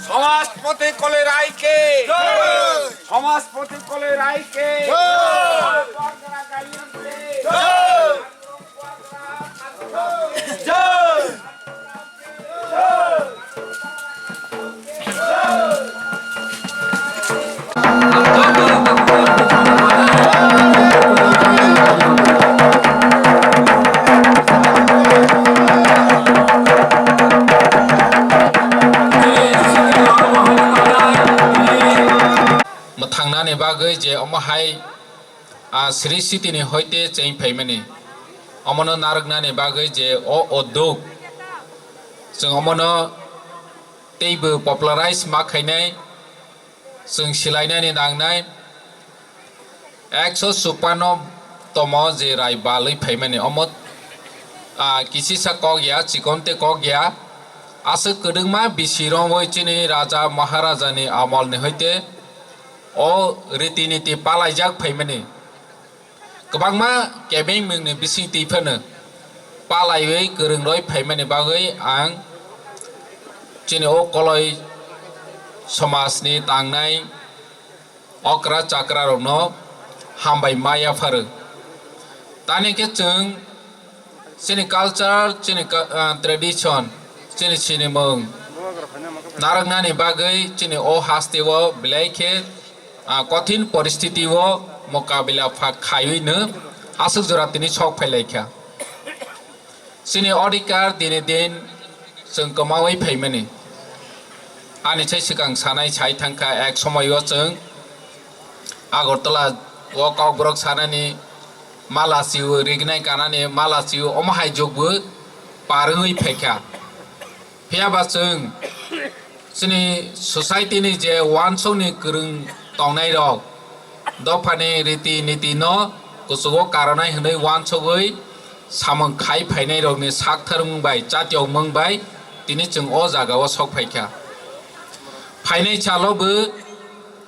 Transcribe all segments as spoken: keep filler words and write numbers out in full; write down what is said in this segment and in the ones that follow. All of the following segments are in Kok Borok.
সমাজপতি কলি রায়কে। সমাজপতি কলি রায়কে। Mwthangnani bagwi je omo hai, a, Sri Sitini hoite cheng phaimani, omono narwknani bagwi je o uddog, chwng omono teibo popularize ma khainai, chwng silainani nangnai. Ekso chupano tomo je rai balwi phaimani, omo, a, kisisa kok ya, chikon tei kok ya. Aswk kwdwkma bisi romwi chini raja maharajani amolni hoite o riti niti palaijak phaimani. Kwbangma kebeng mungni bising twi phano palaiwi kwrwng roi phaimani bagwi ang chini o koloi somajni tangnai okra chakra rokno hambai ma yapharo. Tani khe chwng chini culture, chini ka-, ah, tradition, chini sinimung narwknani bagwi chini o hasteo belai khe, ah, kothin poristiti o mokabila pha khaiwi no aswk jora tini sok phailaikha. Chini odhikar dine din chwng kwmawi phaimani. Ani sai swkang sanai sai thangkha, ek somoio chwng Agartala o kokborok sanani mala sio, rignai kanani mala sio, omo hai jokbo par wngwi phaikha. Phiyaba chwng chini society ni je wansokni kwrwng tongnai rok, dophani riti niti no kuchugo karonai hwnwi wansogwi samung khai phainai rokni sak thwrwngmung bai, chatiyokmung bai tini chwng o jaga o sok phaikha. Phainai salo bo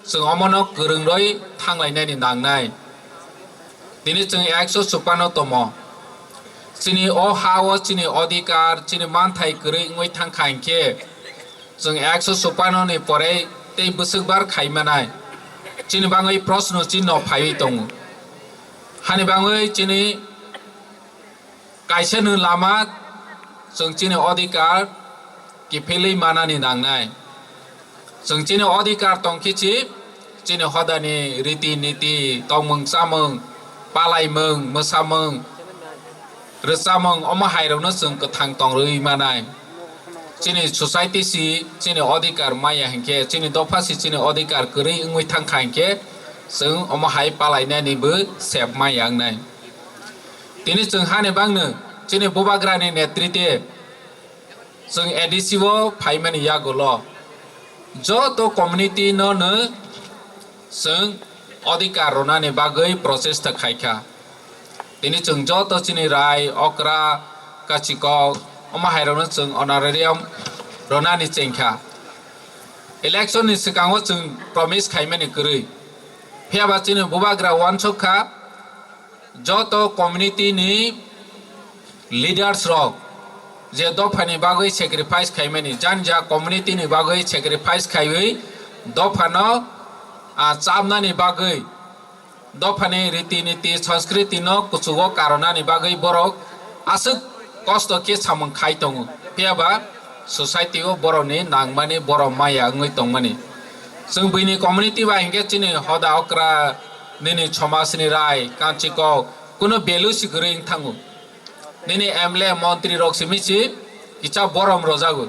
chwng omono kwrwng roi thanglainani nangnai. Tini chwng ekso chupano tomo. Chini o ha o chini odhikar, chini manthai kwrwi wngwi thangkha hinkhe, chwng ekso chupano ni pore tei bwswk bar khai manai. Chini bangwi proshno chinno phaiwi tongo. Hani bangwi chini kaisa no lama chwng chini odhikar kiphilwi manani nangnai. Chwng chini odhikar tongkhe chi, chini hodani riti niti, tongmung chamung, palaimung, mwsamung, rwchamung, omo hairokno chwng kwthang tongrwi manai. Chini society si chini odhikar maya hinkhe, chini dopha si chini odhikar kwrwi wngwi thangkha hinkhe, chwng omo hai palainani bo sep maya wngnai. Tini chwng hani bangno chini bubagrani netrite chwng A D C o phaimani yagulo joto community no no chwng odhikar rwnani bagwi prochesta khaikha. Tini chwng joto chini rai, okra, kachikok, omo hairokno chwng honorarium rwnani chengkha. Election ni swkango chwng promise khaimani kwrwi. Phiyaba chini bubagra uansuk kha, joto community ni leaders rok je dophani bagwi sacrifice khaimani, jani ja community ni bagwi sacrifice khaiwi dophano, ah, chamnani bagwi, dophani riti niti sanskriti no kuchugo karonani bagwi borok aswk kosto khe samung khai tongo. Phiyaba society o borokni nangmani borok maya wngwi tongmani. Chwng buini community bai hinkhe chini hoda okra, nini somajni rai, kanchi kok, kuno value si kwrwi wng thango. Nini M L A, montri rok simi si kisa borom rojago.